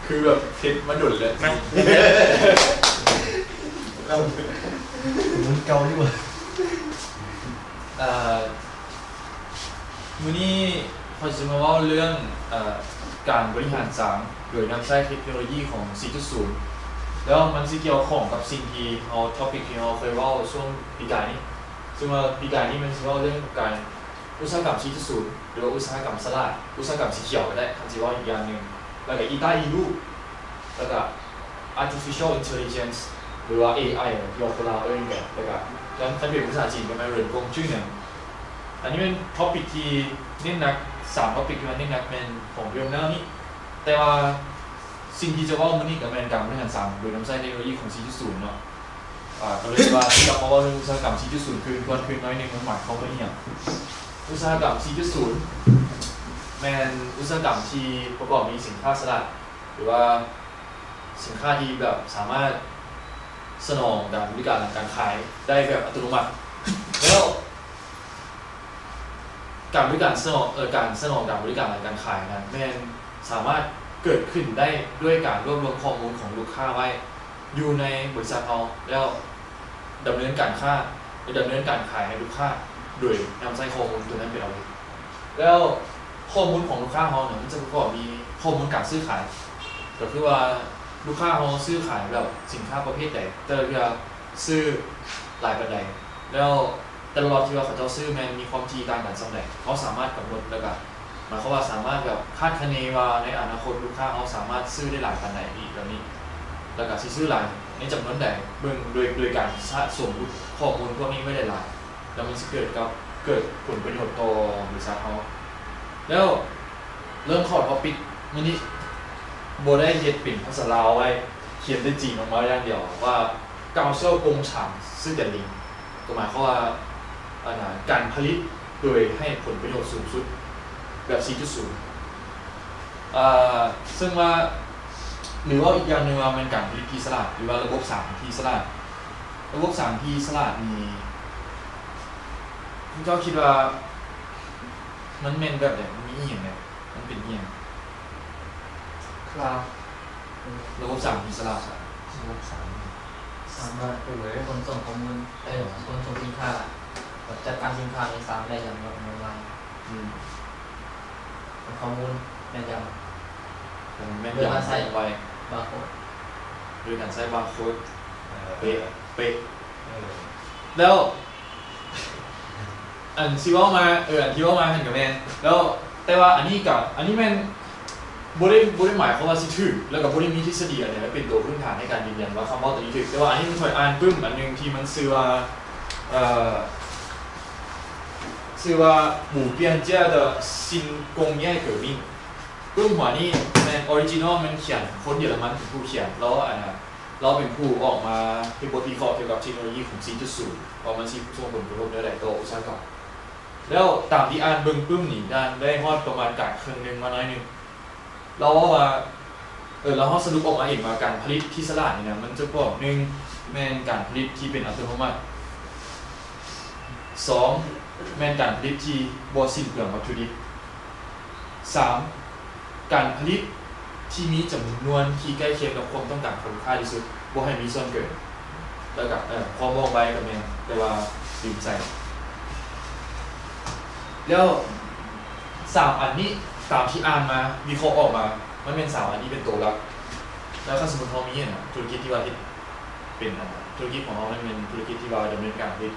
ຄືແບບເຮັດມາດົນແລ້ວ ມັນເກົ່າຢູ່. ເອີ ມື້ນີ້ຂ້ອຍຊິມາເວົ້າເລື່ອງ ເອີ ການບໍລິຫານສາງໂດຍນຳໃຊ້ເທັກໂນໂລຢີຂອງສີ່ຈຸດສູນ ແລ້ວມັນຊິກ່ຽວຂ້ອງກັບສິ່ງທີ່ເຮົາ topic ທີ່ເຮົາເຄີຍເວົ້າຊ່ວງປີກາຍນີ້ ຊຶ່ງວ່າປີກາຍນີ້ມັນຊິເວົ້າເລື່ອງການອຸດສາຫະກຳສີ່ຈຸດສູນ ຫຼືວ່າອຸດສາຫະກຳສະຫຼາດ ອຸດສາຫະກຳສີຂຽວກໍໄດ້ ຄັນຊິເວົ້າອີກຢ່າງໜຶ່ງ ແລ້ວກໍ Data Edu ແລ້ວກໍ Artificial Intelligence ຫຼືວ່າ ເອໄອ ທີ່ວ່າຄົນລາວເອີ້ນກັນ ແລ້ວກໍ ຄັນເປັນພາສາຈີນກໍແມ່ນ 人工智能. ອັນນີ້ແມ່ນ topic ທີ່ເນັ້ນໜັກ ສາມ topic ທີ່ວ່າເນັ້ນໜັກແມ່ນຂອງເດືອນໜ້ານີ້ ແຕ່ວ່າສິ່ງທີ່ຈະເວົ້າມື້ນີ້ກໍແມ່ນການບໍລິຫານສາງໂດຍນຳໃຊ້ເທັກໂນໂລຢີຂອງສີ່ຈຸດສູນເນາະ. ອາ ກໍເລີຍວ່າ ກັບມາເວົ້າເລື່ອງອຸດສາຫະກຳສີ່ຈຸດສູນຄືນ ທວນຄືນໜ້ອຍໜຶ່ງ ມັນໝາຍຄວາມວ່າອີ່ຫຍັງ? ອຸດສາຫະກຳສີ່ຈຸດສູນ ແມ່ນອຸດສາຫະກຳທີ່ປະກອບມີສິນຄ້າສະຫຼາດ ຫຼືວ່າສິນຄ້າທີ່ແບບສາມາດສະໜອງການບໍລິການ ການຂາຍໄດ້ແບບອັດຕະໂນມັດ ແລ້ວ ການບໍລິການສະໜອງ ເອີ ການສະໜອງການບໍລິການ ແລະ ການຂາຍນັ້ນ ແມ່ນສາມາດເກີດຂຶ້ນໄດ້ດ້ວຍການລວບລວມຂໍ້ມູນຂອງລູກຄ້າໄວ້ຢູ່ໃນບໍລິສັດເຮົາ ແລ້ວດຳເນີນການຄ້າ ແລະ ດຳເນີນການຂາຍໃຫ້ລູກຄ້າ ໂດຍນຳໃຊ້ຂໍ້ມູນຕົວນັ້ນເປັນອາວຸດ. ແລ້ວຂໍ້ມູນຂອງລູກຄ້າເຮົານັ້ນ ມັນຈະປະກອບມີຂໍ້ມູນການຊື້ຂາຍ ກໍຄືວ່າລູກຄ້າເຮົາຊື້ຂາຍແບບສິນຄ້າປະເພດໃດ ແຕ່ລະເທື່ອຊື້ຫຼາຍປານໃດ ແລ້ວ ແຕ່ລະລັອດທີ່ວ່າເຂົາເຈົ້າຊື້ແມ່ນມີຄວາມຖີ່ຕ່າງກັນສ່ຳໃດ ເຮົາສາມາດກຳນົດ ແລ້ວກະໝາຍຄວາມວ່າສາມາດແບບຄາດຄະເນວ່າໃນອະນາຄົດລູກຄ້າເຮົາສາມາດຊື້ໄດ້ຫຼາຍປານໃດອີກແບບນີ້ ແລ້ວກະຊິຊື້ຫຼາຍໃນຈຳນວນໃດ ເບິ່ງໂດຍ ໂດຍການສະສົມຂໍ້ມູນພວກນີ້ໄວ້ຫຼາຍໆ ແລ້ວມັນຊິເກີດກັບ ເກີດຜົນປະໂຫຍດຕໍ່ບໍລິສັດເຮົາ. ແລ້ວເລີ່ມເຂົ້າທອບປິກມື້ນີ້ ບໍ່ໄດ້ເຮັດເປັນພາສາລາວໄວ້ ຂຽນແຕ່ຈີນອອກມາຢ່າງດຽວວ່າ 销售工厂四点零 ກໍໝາຍຄວາມວ່າ ອັນນ່າ ການຜະລິດໂດຍໃຫ້ຜົນປະໂຫຍດສູງສຸດແບບສີ່ຈຸດສູນ ເຊິ່ງວ່າ ຫຼືເວົ້າອີກຢ່າງໜຶ່ງວ່າແມ່ນການຜະລິດທີ່ສະຫຼາດ ຫຼືວ່າລະບົບສາງທີ່ສະຫຼາດ. ລະບົບສາງທີ່ສະຫຼາດນີ້ ເຈົ້າຄິດວ່າມັນແມ່ນແບບໃດ? ມັນມີອີ່ຫຍັງແດ່? ມັນເປັນອີ່ຫຍັງ? ລະບົບສາງທີ່ສະຫຼາດ ລະບົບສາງ ສາມາດ ໂອ້ຍ ຂົນສົ່ງຂໍ້ມູນ ເອີ ຂົນສົ່ງສິນຄ້າ ຈັດການສິນຄ້ານີ້ ສາມາດໄດ້ຢ່າງລວດເລັວໄວ ອືມ ຂໍ້ມູນແມ່ນຢຳ ແມ່ນຢຳ ໂດຍການໃຊ້ບາໂຄດ ໂດຍການໃຊ້ບາໂຄດ ເອີ ເປະ ເປະ ເອີ ແລ້ວ ອັນທີ່ເວົ້າມາ ເອີ ອັນທີ່ເວົ້າມາຫັ້ນກໍແມ່ນ ແລ້ວ ແຕ່ວ່າອັນນີ້ກໍ ອັນນີ້ແມ່ນ ບໍ່ໄດ້ ບໍ່ໄດ້ໝາຍຄວາມວ່າຊິຖືກ ແລ້ວກໍບໍ່ໄດ້ມີທິດສະດີອັນໃດເປັນຕົວພື້ນຖານໃນການຢືນຢັນວ່າຄຳເວົ້າຕົວນີ້ຖືກ ແຕ່ວ່າອັນນີ້ຂ້ອຍອ່ານປຶ້ມອັນໜຶ່ງທີ່ມັນຊື່ວ່າ ເອີ ຊື່ວ່າ 不变价的新工业革命 ປຶ້ມຫົວນີ້ແມ່ນ original ແມ່ນຂຽນ ຄົນເຢຍລະມັນເປັນຜູ້ຂຽນ ແລ້ວອັນ ລາວເປັນຜູ້ອອກມາເຮັດບົດວິເຄາະກ່ຽວກັບເທັກໂນໂລຢີຂອງສີ່ຈຸດສູນ ວ່າມັນຊິສົ່ງຜົນກະທົບແນວໃດຕໍ່ອຸດສາຫະກຳ. ແລ້ວຕາມທີ່ອ່ານເບິ່ງປຶ້ມນີ້ ອ່ານໄດ້ຮອດປະມານກາງເຄິ່ງໜຶ່ງມາໜ້ອຍໜຶ່ງ ລາວເວົ້າວ່າ ເອີ ລາວເຮົາສະຫຼຸບອອກມາເອງວ່າການຜະລິດທີ່ສະຫຼາດນີ້ນະ ມັນຈະປະກອບ ໜຶ່ງ ແມ່ນການຜະລິດທີ່ເປັນອັດຕະໂນມັດ, ສອງ ແມ່ນການຜະລິດທີ່ບໍ່ສິ້ນເປືອງວັດຖຸດິບ, ສາມ ການຜະລິດທີ່ມີຈຳນວນທີ່ໃກ້ຄຽງກັບຄວາມຕ້ອງການຂອງລູກຄ້າທີ່ສຸດ, ບໍ່ໃຫ້ມີສ່ວນເກີນ, ແລ້ວກະ ເອີ ຄວາມວ່ອງໄວກະແມ່ນ, ແຕ່ວ່າລືມໃສ່. ແລ້ວສາມອັນນີ້ ຕາມທີ່ອ່ານມາ ວິເຄາະອອກມາ ມັນແມ່ນສາມອັນນີ້ເປັນໂຕຫຼັກ. ແລ້ວຄັນສົມມຸດເຮົາມີຫັ້ນນະ ທຸລະກິດທີ່ວ່າເຮັດເປັນ ອັນ ທຸລະກິດຂອງເຮົາມັນແມ່ນທຸລະກິດທີ່ວ່າດຳເນີນການຜະລິດ,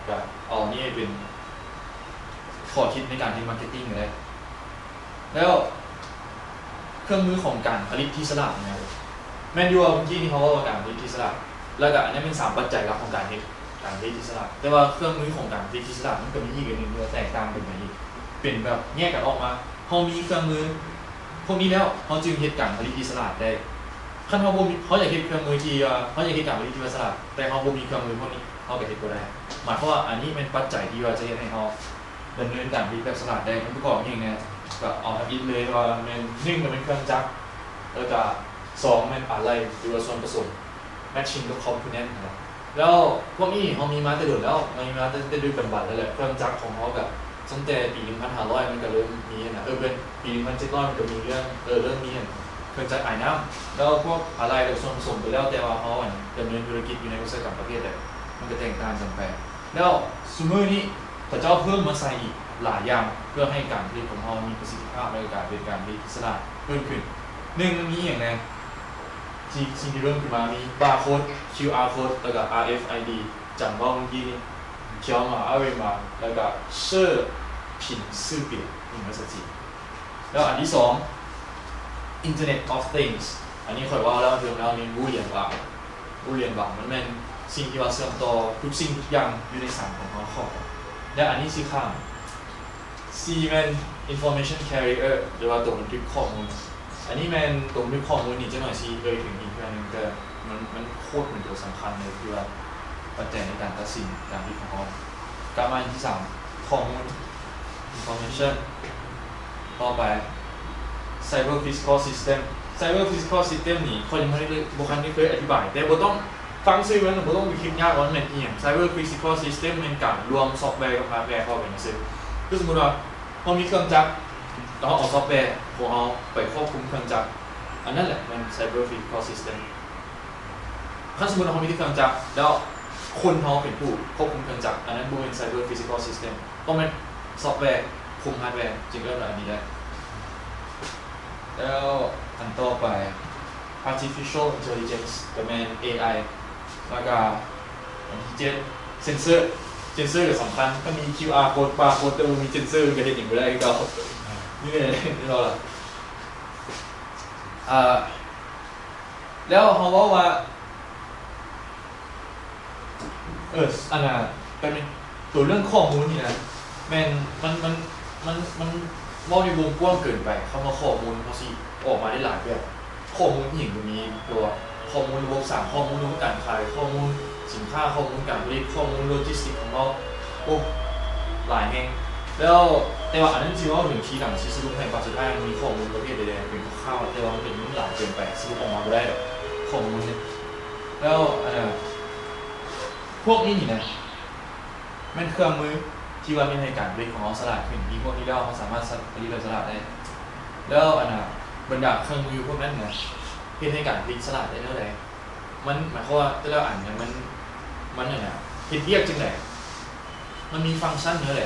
ກະເອົາອັນນີ້ເປັນຂໍ້ຄິດໃນການເຮັດ marketing ກໍໄດ້. ແລ້ວເຄື່ອງມືຂອງການຜະລິດທີ່ສະຫຼາດນີ້ນະ ແມ່ນຢູ່ວ່າເມື່ອກີ້ນີ້ເຮົາເວົ້າວ່າການຜະລິດທີ່ສະຫຼາດ, ແລ້ວກະອັນນີ້ແມ່ນສາມປັດໄຈຫຼັກຂອງການເຮັດ ການຜະລິດທີ່ສະຫຼາດ. ແຕ່ວ່າເຄື່ອງມືຂອງການຜະລິດທີ່ສະຫຼາດ ມັນກະມີອີກອັນໜຶ່ງທີ່ວ່າແຕກຕ່າງກັນໄປອີກ, ເປັນແບບແຍກກັນອອກມາ. ເຮົາມີເຄື່ອງມືພວກນີ້ແລ້ວ ເຮົາຈຶ່ງເຮັດການຜະລິດທີ່ສະຫຼາດໄດ້. ຄັນເຮົາບໍ່ມີ ເຮົາຢາກເຮັດເຄື່ອງມືທີ່ວ່າ ເຮົາຢາກເຮັດການຜະລິດທີ່ວ່າສະຫຼາດ ແຕ່ເຮົາບໍ່ມີເຄື່ອງມືພວກນີ້ ເຮົາກະເຮັດບໍ່ໄດ້. ໝາຍຄວາມວ່າອັນນີ້ແມ່ນປັດໄຈທີ່ວ່າຈະເຮັດໃຫ້ເຮົາ ດຳເນີນການຜະລິດແບບສະຫຼາດໄດ້ ມັນປະກອບຫຍັງແດ່? ກະເອົາທຳອິດເລີຍວ່າແມ່ນ ໜຶ່ງ ແມ່ນເຄື່ອງຈັກ, ແລ້ວກະ ສອງ ແມ່ນອາໄຫຼ່ ຫຼືວ່າສ່ວນປະສົມ matching ກັບ component ຫັ້ນນະ. ແລ້ວພວກນີ້ເຮົາມີມາແຕ່ດົນແລ້ວ, ເຮົາມີມາແຕ່ ແຕ່ດຶກດຳບັນແລ້ວແຫຼະ. ເຄື່ອງຈັກຂອງເຮົາກະຕັ້ງແຕ່ປີໜຶ່ງພັນຫ້າຮ້ອຍມັນກະເລີ່ມມີຫັ້ນນະ, ເອີ ເປັນປີໜຶ່ງພັນເຈັດຮ້ອຍມັນກະມີເລື່ອງ ເອີ ເລີ່ມມີຫັ້ນ. ເຄື່ອງຈັກອາຍນ້ຳ ແລ້ວພວກອາໄຫຼ່ ແລະ ສ່ວນປະສົມ ກໍແລ້ວແຕ່ວ່າເຮົາ ອັນ ດຳເນີນທຸລະກິດຢູ່ໃນອຸດສາຫະກຳປະເພດໃດ ມັນກໍແຕກຕ່າງກັນໄປ. ແລ້ວຊຸມື້ນີ້ເຂົາເຈົ້າເພີ່ມມາໃສ່ອີກຫຼາຍຢ່າງ ເພື່ອໃຫ້ການຜະລິດຂອງເຮົາມີປະສິດທິພາບ ແລະ ການເປັນການຜະລິດທີ່ສະຫຼາດເພີ່ມຂຶ້ນ. ໜຶ່ງ ມັນມີອີ່ຫຍັງແດ່? ທີ່ ສິ່ງທີ່ເພີ່ມຂຶ້ນມາມີບາໂຄດ, ຄິວອາໂຄດ ແລ້ວກໍ ອາເອັຟໄອດີ ຈຳເວົ້າເມື່ອກີ້ນີ້ ເຄຍມາ ອາເຣມາ ແລ້ວກໍເຊີ ຜິນຊື່ປຽນ ອີງພາສາຈີນ. ແລ້ວອັນທີສອງ Internet of Things ອັນນີ້ຂ້ອຍເວົ້າແລ້ວເຖິງແລ້ວ ມີ Boolean ວ່າ Boolean ວ່າ ມັນແມ່ນສິ່ງທີ່ວ່າເຊື່ອມຕໍ່ທຸກສິ່ງທຸກຢ່າງຢູ່ໃນສັງຄົມຂອງເຮົາເຂົ້າກັນ. ແລະ ອັນທີສີ່ ສີ່ ແມ່ນ Information Carrier ຫຼືວ່າໂຕບັນທຶກຂໍ້ມູນ. ອັນນີ້ແມ່ນໂຕບັນທຶກຂໍ້ມູນນີ້ ຈັກໜ້ອຍຊິເອີ່ຍເຖິງອີກເທື່ອໜຶ່ງ ແຕ່ມັນ ມັນໂຄດເປັນໂຕສຳຄັນເລີຍ ທີ່ວ່າປັດໄຈໃນການຕັດສິນການຜະລິດຂອງເຮົາ. ກັບມາອັນທີສາມ ຂໍ້ມູນ Information ຕໍ່ໄປ Cyber Physical System. Cyber Physical System ນີ້ ຂ້ອຍຍັງບໍ່ໄດ້ ບໍ່ທັນໄດ້ເຄີຍອະທິບາຍ ແຕ່ບໍ່ຕ້ອງ ຟັງຊື່ມັນ ບໍ່ຕ້ອງໄປຄິດຍາກວ່າມັນແມ່ນອີ່ຫຍັງ. Cyber Physical System ແມ່ນການລວມຊອບແວກັບຮາດແວເຂົ້າໄປໃນເຊິ່ງ. ຄືສົມມຸດວ່າເຮົາມີເຄື່ອງຈັກ ແລ້ວເຮົາເອົາຊອບແວຂອງເຮົາໄປຄວບຄຸມເຄື່ອງຈັກ ອັນນັ້ນແຫຼະແມ່ນ Cyber Physical System. ຄັນສົມມຸດວ່າເຮົາມີແຕ່ເຄື່ອງຈັກ ແລ້ວຄົນເຮົາເປັນຜູ້ຄວບຄຸມເຄື່ອງຈັກ ອັນນັ້ນບໍ່ແມ່ນ Cyber Physical System. ຕ້ອງແມ່ນຊອບແວຄຸມຮາດແວ ຈຶ່ງເອີ້ນວ່າອັນນີ້ໄດ້. ແລ້ວອັນຕໍ່ໄປ Artificial Intelligence ກໍແມ່ນ ເອໄອ ແລ້ວກໍອັນທີເຈັດ Sensor. Sensor ກໍສຳຄັນ ຖ້າມີ QR code barcode ແຕ່ບໍ່ມີ sensor ກໍເຮັດຫຍັງບໍ່ໄດ້ຄືເກົ່າ. ນີ້ແຫຼະ ແນ່ນອນລະ. ອ່າ ແລ້ວເຮົາເວົ້າວ່າ ເອີ ອັນນ່າ ແບບນີ້ ໂຕເລື່ອງຂໍ້ມູນນີ້ນະ ແມ່ນ ມັນ ມັນ ມັນ ມັນເວົ້າໃນວົງກວ້າງເກີນໄປ. ຄຳວ່າຂໍ້ມູນ ເຮົາຊິອອກມາໄດ້ຫຼາຍແບບ. ຂໍ້ມູນອີ່ຫຍັງກໍມີ ຕົວຂໍ້ມູນລະບົບສານ, ຂໍ້ມູນລະບົບການຂາຍ, ຂໍ້ມູນສິນຄ້າ, ຂໍ້ມູນການຜະລິດ, ຂໍ້ມູນໂລຈິສຕິກຂອງເຮົາ ໂອ້ ຫຼາຍແຮງ. ແລ້ວ ແຕ່ວ່າອັນນັ້ນຊິເວົ້າເຖິງທີຫຼັງ ຊິສະຫຼຸບໃຫ້. ບັດສຸດທ້າຍມັນມີຂໍ້ມູນປະເພດໃດແດ່ ເປັນຄ່າວໆ ແຕ່ວ່າມັນເປັນ ມັນຫຼາຍເກີນໄປ ສະຫຼຸບອອກມາບໍ່ໄດ້ດອກ ຂໍ້ມູນນີ້. ແລ້ວ ອັນ ພວກນີ້ນີ້ນະ ແມ່ນເຄື່ອງມືທີ່ວ່າເຮັດໃຫ້ການຜະລິດຂອງເຮົາສະຫຼາດຂຶ້ນ. ມີພວກນີ້ແລ້ວ ເຮົາສາມາດສະ ຜະລິດແບບສະຫຼາດໄດ້. ແລ້ວ ອັນນ່າ ບັນດາເຄື່ອງມືພວກນັ້ນນະ ເຮັດໃຫ້ການຜະລິດສະຫຼາດໄດ້ແນວໃດ? ມັນໝາຍຄວາມວ່າແຕ່ລະອັນນະ ມັນ ມັນ ອັນນ່າ ເຮັດວຽກຈັ່ງໃດ? ມັນມີຟັງຊັນແນວໃດ?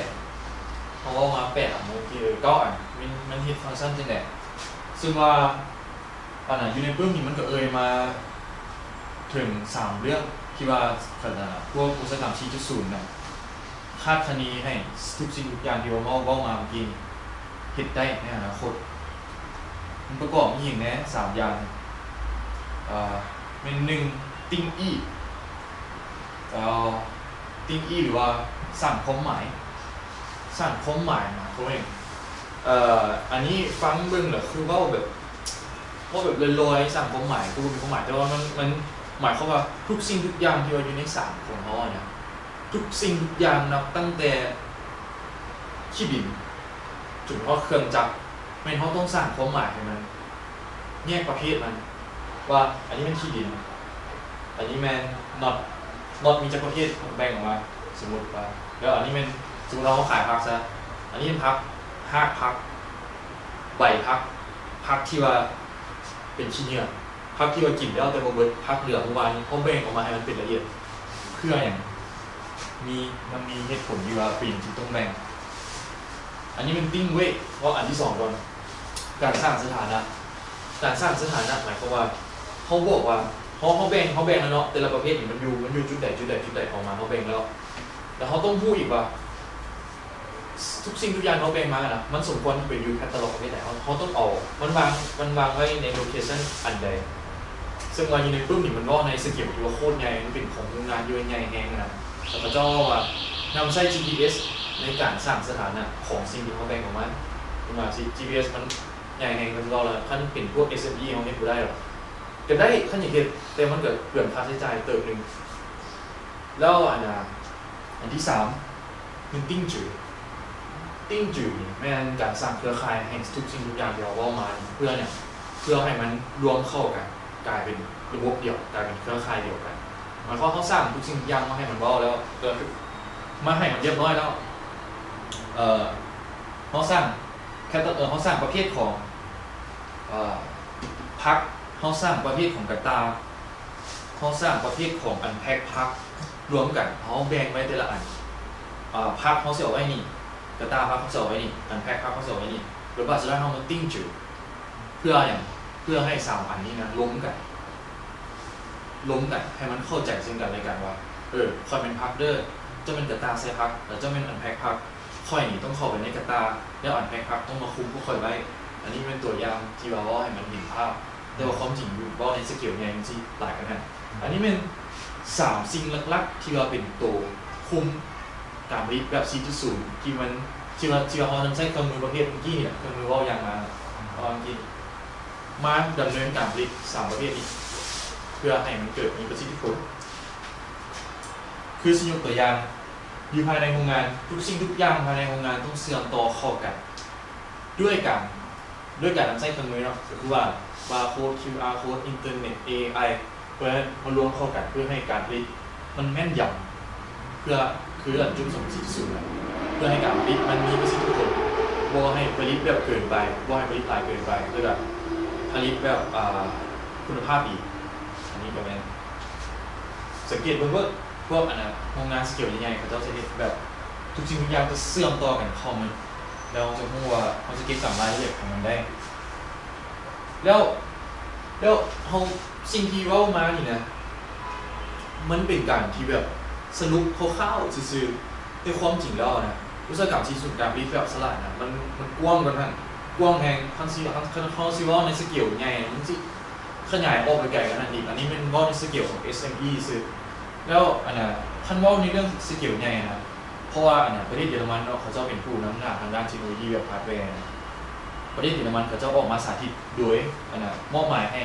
ເຮົາເວົ້າມາແປດອັນ ເມື່ອກີ້ ເອີ ເກົ້າອັນ ມັນ ມັນເຮັດຟັງຊັນຈັ່ງໃດ? ເຊິ່ງວ່າ ອັນນ່າ ຢູ່ໃນປຶ້ມນີ້ມັນກໍເອີ່ຍມາເຖິງສາມເລື່ອງ ທີ່ວ່າ ອັນນ່າ ພວກອຸດສາຫະກຳສີ່ຈຸດສູນນະ ຄາດຄະເນໃຫ້ທຸກສິ່ງທຸກຢ່າງທີ່ວ່າເວົ້າ ເວົ້າມາເມື່ອກີ້ນີ້ ເຮັດໄດ້ໃນອະນາຄົດ. ມັນປະກອບມີຫຍັງແດ່? ສາມຢ່າງ ເອີ ແມ່ນ ໜຶ່ງ thinking ເອີ thinking ຫຼືວ່າສ້າງຄວາມໝາຍ ສ້າງຄວາມໝາຍ ໝາຍຄວາມວ່າຫຍັງ? ເອີ ອັນນີ້ຟັງເບິ່ງແລ້ວຄືເວົ້າແບບ ເວົ້າແບບລອຍໆ ສ້າງຄວາມໝາຍ ຄືບໍ່ມີຄວາມໝາຍ ແຕ່ວ່າມັນ ມັນໝາຍຄວາມວ່າທຸກສິ່ງທຸກຢ່າງທີ່ວ່າຢູ່ໃນສັງຄົມເຮົາຫັ້ນນະ ທຸກສິ່ງທຸກຢ່າງ ນັບຕັ້ງແຕ່ຂີ້ດິນຈົນຮອດເຄື່ອງຈັກ ແມ່ນເຮົາຕ້ອງສ້າງຄວາມໝາຍໃຫ້ມັນ ແຍກປະເພດມັນ ວ່າອັນນີ້ແມ່ນຂີ້ດິນ ອັນນີ້ແມ່ນນັອດ ນັອດມີຈັກປະເພດ ແບ່ງອອກມາ. ສົມມຸດວ່າ ແລ້ວອັນນີ້ແມ່ນ ສົມມຸດວ່າເຮົາຂາຍຜັກຊະ ອັນນີ້ແມ່ນຜັກ ຮາກຜັກ ໃບຜັກ ຜັກທີ່ວ່າເປັນຂີ້ເຫຍື້ອ ຜັກທີ່ວ່າກິນແລ້ວແຕ່ບໍ່ເບິດ ຜັກເຫຼືອມື້ວານນີ້ ເຮົາແບ່ງອອກມາໃຫ້ມັນເປັນລະອຽດ ເພື່ອຫຍັງ? ມີ ມັນມີເຫດຜົນທີ່ວ່າເປັນຫຍັງຈຶ່ງຕ້ອງແບ່ງ. ອັນນີ້ແມ່ນ thinking way ເວົ້າອັນທີສອງກ່ອນ ການສ້າງສະຖານະ. ການສ້າງສະຖານະໝາຍຄວາມວ່າ ເຮົາບອກວ່າ ເຮົາ ເຮົາແບ່ງ ເຮົາແບ່ງແລ້ວເນາະ ແຕ່ລະປະເພດນີ້ມັນຢູ່ ມັນຢູ່ຈຸດໃດ ຈຸດໃດ ຈຸດໃດ ອອກມາ ເຮົາແບ່ງແລ້ວ ແລ້ວເຮົາຕ້ອງຮູ້ອີກວ່າ ທຸກສິ່ງທຸກຢ່າງທີ່ເຮົາແບ່ງມານະ ມັນສົມຄວນທີ່ໄປຢູ່ catalog ປະເພດໃດ ເຮົາ ເຮົາຕ້ອງເອົາມັນວາງ ມັນວາງໄວ້ໃນ location ອັນໃດ. ເຊິ່ງວ່າຢູ່ໃນປຶ້ມນີ້ ມັນເວົ້າໃນ scale ທີ່ວ່າໂຄດໃຫຍ່ ມັນເປັນຂໍ້ມູນງານທີ່ວ່າໃຫຍ່ແຮງນະ ແລ້ວເຂົາເຈົ້າເວົ້າວ່ານຳໃຊ້ ຈີພີເອສ ໃນການສ້າງສະຖານະຂອງສິ່ງທີ່ເຮົາແບ່ງອອກມາ. ເພິ່ນວ່າ ຈີພີເອສ ມັນໃຫຍ່ແຮງ ເພິ່ນເວົ້າແລ້ວ ຄັນເປັນພວກ ເອສເອັມອີ ເຮົາເຮັດບໍ່ໄດ້ດອກ. ກໍໄດ້ ຄັນຢາກເຮັດ ແຕ່ມັນກໍເປືອງຄ່າໃຊ້ຈ່າຍເຕີບໜຶ່ງ. ແລ້ວອັນນ່າ ອັນທີສາມ ແມ່ນ thinking tree. Thinking tree ນີ້ແມ່ນການສ້າງເຄືອຂ່າຍໃຫ້ທຸກສິ່ງທຸກຢ່າງທີ່ເຮົາເວົ້າມານີ້ ເພື່ອຫຍັງ? ເພື່ອໃຫ້ມັນລວມເຂົ້າກັນ ກາຍເປັນລະບົບດຽວ ກາຍເປັນເຄືອຂ່າຍດຽວກັນ. ໝາຍຄວາມເຮົາສ້າງທຸກສິ່ງທຸກຢ່າງມາໃຫ້ມັນເວົ້າແລ້ວ ເອີ ມາໃຫ້ມັນລຽບຮ້ອຍແລ້ວ ເອີ ເຮົາສ້າງ category ເຮົາສ້າງປະເພດຂອງ ເອີ ຜັກ ເຮົາສ້າງປະເພດຂອງກະຕ່າ ເຮົາສ້າງປະເພດຂອງອັນແພັກຜັກລວມກັນ ເຮົາແບ່ງໄວ້ແຕ່ລະອັນ ອາ ຜັກເຮົາຊິເອົາໄວ້ນີ້ ກະຕ່າຜັກເຮົາຊິເອົາໄວ້ນີ້ ອັນແພັກຜັກເຮົາຊິເອົາໄວ້ນີ້ ແລ້ວບາດສຸດທ້າຍເຮົາມາຕິງຈື່ ເພື່ອຫຍັງ? ເພື່ອໃຫ້ສາມອັນນີ້ນະລົມກັນ ລົມກັນ ໃຫ້ມັນເຂົ້າໃຈເຊິ່ງກັນແລະກັນວ່າ ເອີ ຂ້ອຍແມ່ນຜັກເດີ ເຈົ້າແມ່ນກະຕ່າໃສ່ຜັກ ແລ້ວເຈົ້າແມ່ນອັນແພັກຜັກ ຂ້ອຍນີ້ຕ້ອງເຂົ້າໄປໃນກະຕ່າ ແລ້ວອັນແພັກຜັກຕ້ອງມາຄຸມພວກຂ້ອຍໄວ້. ອັນນີ້ແມ່ນຕົວຢ່າງທີ່ວ່າເວົ້າໃຫ້ມັນເຫັນພາບ ແຕ່ວ່າຄວາມຈິງຢູ່ເວົ້າໃນສະເກວໃຫຍ່ມັນຊິຫຼາຍກວ່ານັ້ນ. ອັນນີ້ແມ່ນສາມສິ່ງຫຼັກໆ ທີ່ວ່າເປັນໂຕຄຸມການຜະລິດແບບສີ່ຈຸດສູນ ທີ່ມັນ ທີ່ວ່າ ທີ່ວ່າເຮົານຳໃຊ້ເຄື່ອງມືປະເພດເມື່ອກີ້ນີ້ແຫຼະ ເຄື່ອງມືເວົ້າຢາງມາເມື່ອກີ້ ມາດຳເນີນການຜະລິດສາມປະເພດນີ້ ເພື່ອໃຫ້ມັນເກີດມີປະສິດທິຜົນ. ຄືຊິຍົກຕົວຢ່າງ ຢູ່ພາຍໃນໂຮງງານ ທຸກສິ່ງທຸກຢ່າງພາຍໃນໂຮງງານຕ້ອງເຊື່ອມຕໍ່ເຂົ້າກັນ ດ້ວຍການ ດ້ວຍການນຳໃຊ້ເຄື່ອງມືເນາະ ກໍຄືວ່າ ບາໂຄດ ຄິວອາໂຄດ ອິນເຕີເນັດ ເອໄອ ເພື່ອມາລວມເຂົ້າກັນ ເພື່ອໃຫ້ການຜະລິດມັນແມ່ນຢຳ ເພື່ອ ຄືອັນຈຸດສອງສີ່ສູນນະ ເພື່ອໃຫ້ການຜະລິດມັນມີປະສິດທິຜົນ ບໍ່ໃຫ້ຜະລິດແບບເກີນໄປ ບໍ່ໃຫ້ຜະລິດຫຼາຍເກີນໄປ ແລ້ວກະຜະລິດແບບ ອ່າ ຄຸນນະພາບດີ. ອັນນີ້ກໍແມ່ນ ສັງເກດເບິ່ງເບິ່ງ ພວກອັນນະ ໂຮງງານສະເກວໃຫຍ່ໆ ເຂົາເຈົ້າຈະເຮັດແບບທຸກສິ່ງທຸກຢ່າງຈະເຊື່ອມຕໍ່ກັນເຂົ້າໝົດ ແລ້ວເຮົາຈະຮູ້ວ່າເຮົາຈະເກັບກຳລາຍລະອຽດຂອງມັນໄດ້. ແລ້ວ ແລ້ວເຮົາ ສິ່ງທີ່ເວົ້າມານີ້ນະ ມັນເປັນການທີ່ແບບສະຫຼຸບຄ່າວໆຊື່ໆ ແຕ່ຄວາມຈິງແລ້ວນະ ອຸດສາຫະກຳສີ່ສູນ ການຜະລິດແບບສະຫຼາດນະ ມັນ ມັນກວ້າງກວ່ານັ້ນ ກວ້າງແຮງ. ຄັນຊິ ຄັນ ຄັນເຮົາຊິເວົ້າໃນສະເກວໃຫຍ່ ມັນຊິຂະຫຍາຍອອກໄປໄກກວ່ານັ້ນອີກ. ອັນນີ້ແມ່ນເວົ້າໃນສະເກວຂອງ ເອັສເອັມອີ ຊື່ ແລ້ວອັນນະ ຄັນເວົ້າໃນເລື່ອງສະເກວໃຫຍ່ນະ ເພາະວ່າອັນນະ ປະເທດເຢຍລະມັນເນາະ ເຂົາເຈົ້າເປັນຜູ້ນຳໜ້າທາງດ້ານເທັກໂນໂລຢີແບບຮາດແວນະ ປະເທດເຢຍລະມັນເຂົາເຈົ້າອອກມາສາທິດໂດຍ ອັນນະ ມອບໝາຍໃຫ້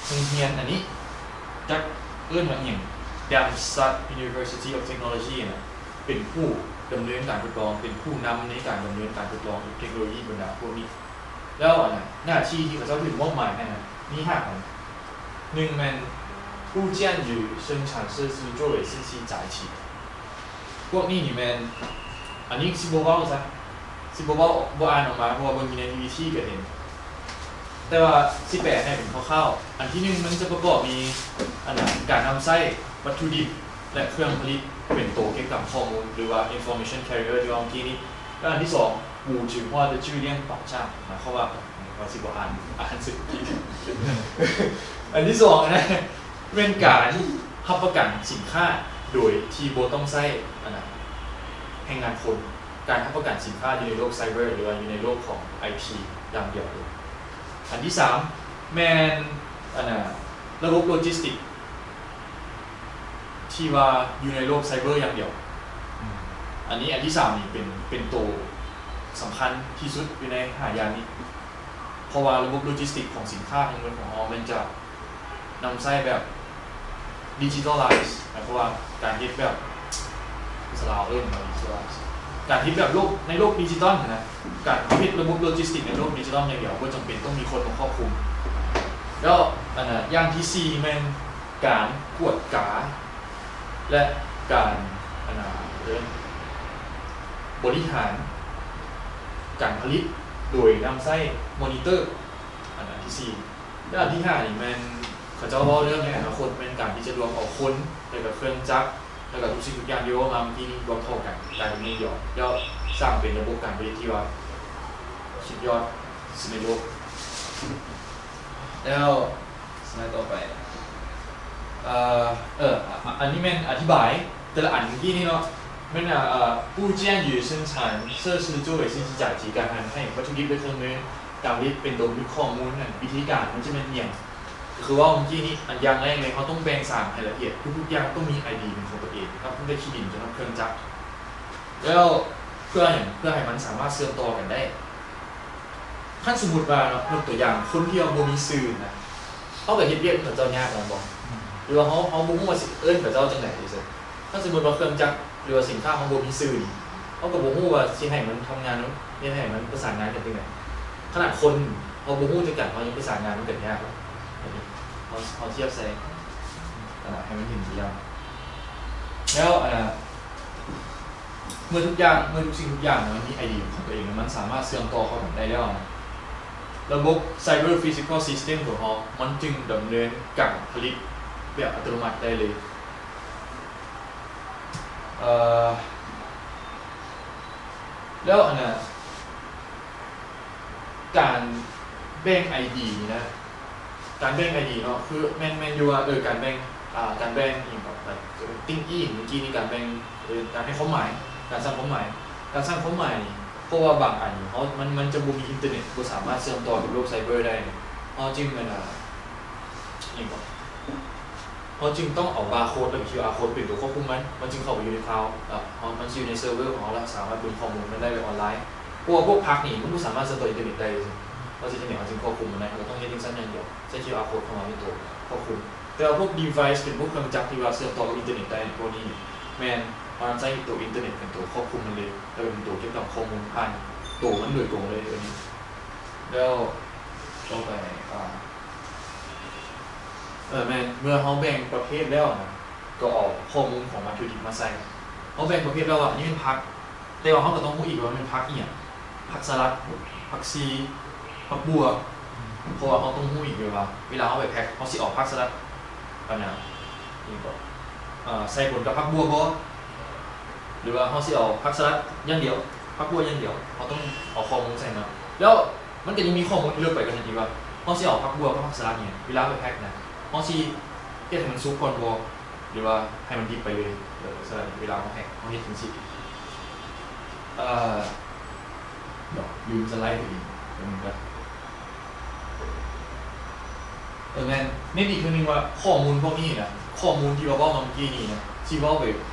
ໂຮງຮຽນອັນນີ້ ຈັກເອີ້ນວ່າຫຍັງ Darmstadt University of Technology ນະ ເປັນຜູ້ດຳເນີນການທົດລອງ ເປັນຜູ້ນຳໃນການດຳເນີນການທົດລອງເທັກໂນໂລຢີບັນດາພວກນີ້. ແລ້ວອັນນະ ໜ້າທີ່ທີ່ເຂົາເຈົ້າຖືກມອບໝາຍໃຫ້ນະ ມີຫ້າອັນ. ໜຶ່ງແມ່ນ 构建与生产设施作为信息载体 ພວກນີ້ນີ້ແມ່ນ ອັນນີ້ຊິບໍ່ເວົ້າຊະ ຊິບໍ່ເວົ້າ ບໍ່ອ່ານອອກມາ ເພາະວ່າເບິ່ງຢູ່ໃນ ພີພີທີ ກໍເຫັນ ແຕ່ວ່າຊິແປໃຫ້ເປັນຄ່າວໆ. ອັນທີໜຶ່ງ ມັນຈະປະກອບມີ ອັນນະ ການນຳໃຊ້ວັດຖຸດິບ ແລະ ເຄື່ອງຜະລິດເປັນໂຕເກັບກຳຂໍ້ມູນ ຫຼືວ່າ information carrier ທີ່ເວົ້າເມື່ອກີ້ນີ້. ແລ້ວອັນທີສອງ 无纸化的质量保障 ໝາຍຄວາມວ່າ ຂ້ອຍຊິບໍ່ອ່ານ ອ່ານຊື່ຜິດ. ອັນທີສອງນະ ແມ່ນການຮັບປະກັນສິນຄ້າໂດຍທີ່ບໍ່ຕ້ອງໃຊ້ ອັນນະ ແຮງງານຄົນ ການຮັບປະກັນສິນຄ້າຢູ່ໃນໂລກໄຊເບີ ຫຼືວ່າຢູ່ໃນໂລກຂອງໄອທີຢ່າງດຽວເລີຍ. ອັນທີສາມແມ່ນ ອັນນະ ລະບົບໂລຈິສຕິກ ທີ່ວ່າຢູ່ໃນໂລກໄຊເບີຢ່າງດຽວ. ອືມ ອັນນີ້ອັນທີສາມນີ້ເປັນ ເປັນໂຕສຳຄັນທີ່ສຸດຢູ່ໃນຫ້າຢ່າງນີ້ ເພາະວ່າລະບົບໂລຈິສຕິກຂອງສິນຄ້າທັງໝົດຂອງເຮົາແມ່ນຈະນຳໃຊ້ແບບ digitalise ໝາຍຄວາມວ່າການເຮັດແບບ ພາສາລາວເອີ້ນວ່າ digitalise ການເຮັດແບບໂລກ ໃນໂລກດິຈິຕອນຫັ້ນນະ ການເຮັດລະບົບໂລຈິສຕິກໃນໂລກດິຈິຕອນຢ່າງດຽວ ບໍ່ຈຳເປັນຕ້ອງມີຄົນມາຄວບຄຸມ. ແລ້ວ ອັນນະ ຢ່າງທີສີ່ແມ່ນ ການກວດກາ ແລະ ການ ອັນນາ ເອີ້ນ ບໍລິຫານການຜະລິດໂດຍນຳໃຊ້ມໍນິເຕີ ອັນ ອັນທີສີ່. ແລະ ອັນທີຫ້ານີ້ແມ່ນ ເຂົາເຈົ້າເວົ້າເລື່ອງໃນອະນາຄົດ ແມ່ນການທີ່ຈະລວມເອົາຄົນ ແລະ ກະເຄື່ອງຈັກ ແລະ ກະທຸກສິ່ງທຸກຢ່າງທີ່ເວົ້າມາເມື່ອກີ້ນີ້ລວມເຂົ້າກັນກາຍເປັນໜຶ່ງດຽວ ແລ້ວສ້າງເປັນລະບົບການຜະລິດທີ່ວ່າສຸດຍອດທີ່ສຸດໃນໂລກ. ແລ້ວ ສະໄລຕໍ່ໄປ ເອີ ເອີ ອາ ອັນນີ້ແມ່ນອະທິບາຍແຕ່ລະອັນເມື່ອກີ້ນີ້ເນາະ ແມ່ນ ອາ ອາ 构建与生产设施作为信息载体 ການໃຫ້ວັດຖຸດິບ ແລະ ເຄື່ອງມືການຜະລິດເປັນຕົວບັນທຶກຂໍ້ມູນນັ້ນ ວິທີການມັນຈະແມ່ນອີ່ຫຍັງ? ກໍຄືເວົ້າເມື່ອກີ້ນີ້ ອັນຢ່າງແລກເລີຍ ເຮົາຕ້ອງແບ່ງສານໃຫ້ລະອຽດ ທຸກໆຢ່າງຕ້ອງມີໄອດີເປັນຂອງຕົວເອງ ນັບຕັ້ງແຕ່ຂີ້ດິນຈົນຮອດເຄື່ອງຈັກ ແລ້ວເພື່ອຫຍັງ? ເພື່ອໃຫ້ມັນສາມາດເຊື່ອມຕໍ່ກັນໄດ້. ຄັນສົມມຸດວ່າເນາະ ຍົກຕົວຢ່າງ ຄົນທີ່ວ່າບໍ່ມີຊື່ນະ ເຮົາກໍເຮັດວຽກນຳເຂົາເຈົ້າຍາກແມ່ນບໍ່? ອືມ ຫຼືວ່າເຮົາ ເຮົາບໍ່ຮູ້ວ່າຊິເອີ້ນເຂົາເຈົ້າຈັ່ງໃດຈັ່ງຊີ້. ຄັນສົມມຸດວ່າເຄື່ອງຈັກ ຫຼືວ່າສິນຄ້າເຮົາບໍ່ມີຊື່ນີ້ ເຮົາກໍບໍ່ຮູ້ວ່າຊິໃຫ້ມັນທຳງານ ເຮັດໃຫ້ມັນປະສານງານກັນຈັ່ງໃດ. ຂະໜາດຄົນເຮົາບໍ່ຮູ້ຈັກກັນ ເຮົາຍັງປະສານງານນຳກັນຍາກ. ເຮົາ ເຮົາທຽບໃສ່ ອາ ໃຫ້ມັນເຫັນຕົວຢ່າງ. ແລ້ວ ອາ ເມື່ອທຸກຢ່າງ ເມື່ອທຸກສິ່ງທຸກຢ່າງມັນມີໄອດີຂອງຕົວເອງ ແລ້ວມັນສາມາດເຊື່ອມຕໍ່ເຂົ້າກັນໄດ້ແລ້ວນະ ລະບົບ Cyber Physical System ຂອງເຮົາ ມັນຈຶ່ງດຳເນີນການຜະລິດແບບອັດຕະໂນມັດໄດ້ເລີຍ. ເອີ ແລ້ວອັນນ່າ ການແບ່ງ ID ນີ້ນະ ການແບ່ງ ID ເນາະ ຄືແມ່ນ ແມ່ນຢູ່ວ່າ ເອີ ການແບ່ງ ອ່າ ການແບ່ງອີ່ຫຍັງກໍ like ຕິງອີ່ ເມື່ອກີ້ນີ້ ການແບ່ງ ເອີ ການໃຫ້ຄວາມໝາຍ ການສ້າງຄວາມໝາຍ ການສ້າງຄວາມໝາຍນີ້ ເພາະວ່າບາງອັນນີ້ເຮົາ ມັນ ມັນຈະບໍ່ມີອິນເຕີເນັດ ບໍ່ສາມາດເຊື່ອມຕໍ່ກັບໂລກໄຊເບີໄດ້ ເຮົາຈຶ່ງ ອັນນ່າ ອີ່ຫຍັງກໍ ເຮົາຈຶ່ງຕ້ອງເອົາບາໂຄດ ຫຼື ຄິວອາໂຄດ ເປັນຕົວຄວບຄຸມມັນ ມັນຈຶ່ງເຂົ້າໄປຢູ່ໃນຄລາວ ແລ້ວເຮົາ ມັນຊິຢູ່ໃນເຊີເວີຂອງເຮົາ ແລ້ວເຮົາສາມາດເບິ່ງຂໍ້ມູນມັນໄດ້ແບບອອນລາຍ ເພາະວ່າພວກພັກນີ້ມັນບໍ່ສາມາດເຊື່ອມຕໍ່ອິນເຕີເນັດໄດ້ເລີຍ ເຮົາຊິເຮັດຈັ່ງຊັ້ນຢ່າງດຽວ ໃຊ້ QR code ເຂົ້າມາເປັນຕົວຄວບຄຸມ ແຕ່ວ່າພວກ device ເປັນພວກເຄື່ອງຈັກທີ່ວ່າເຊື່ອມຕໍ່ກັບອິນເຕີເນັດໄດ້ ພວກນີ້ແມ່ນເຮົານຳໃຊ້ຕົວອິນເຕີເນັດເປັນຕົວຄວບຄຸມມັນເລີຍ ແລ້ວເປັນຕົວເກັບກຳຂໍ້ມູນຜ່ານໂຕມັນໂດຍກົງເລີຍ ແບບນີ້ ແລ້ວຕໍ່ໄປ ອາ ເອີ ແມ່ນ ເມື່ອເຮົາແບ່ງປະເພດແລ້ວນະ ກໍເອົາຂໍ້ມູນຂອງວັດຖຸດິບມາໃສ່ ເຮົາແບ່ງປະເພດແລ້ວວ່າ ອັນນີ້ແມ່ນຜັກ ແຕ່ວ່າເຮົາກໍຕ້ອງຮູ້ອີກວ່າມັນຜັກອີ່ຫຍັງ ຜັກສະຫຼັດ ຜັກຊີ ຜັກບົ່ວ ເພາະວ່າເຮົາຕ້ອງຮູ້ອີກເລີຍວ່າ ເວລາເຮົາໄປແພັກ ເຮົາຊິເອົາຜັກສະຫຼັດ ອັນນ່າ ນີ້ກໍ ເອີ ໃສ່ປົນກັບຜັກບົ່ວບໍ່ ຫຼືວ່າເຮົາຊິເອົາຜັກສະຫຼັດຢ່າງດຽວ ຜັກບົ່ວຢ່າງດຽວ ເຮົາຕ້ອງເອົາຂໍ້ມູນໃສ່ນຳ ແລ້ວມັນກໍຍັງມີຂໍ້ມູນທີ່ເລິກໄປກວ່ານັ້ນອີກວ່າ ເຮົາຊິເອົາຜັກບົ່ວກັບຜັກສະຫຼັດນີ້ ເວລາເຮົາໄປແພັກນະ ເຮົາຊິເຮັດໃຫ້ມັນສຸກກ່ອນບໍ່ ຫຼືວ່າໃຫ້ມັນດິບໄປເລີຍ ເອີ ສະຫຼັດເວລາເຮົາແພັກ ເຮົາເຮັດຈັ່ງຊີ້ ເອີ ດອກ ລືມສະໄລຕົວເອງ ແປັບໜຶ່ງເດີ. ເອີ ແມ່ນ ແມ່ນອີກເທື່ອໜຶ່ງວ່າ ຂໍ້ມູນພວກນີ້ນະ ຂໍ້ມູນທີ່ວ່າເວົ້າມາເມື່ອກີ້ນີ້ນະ ຊິເວົ້າໄປ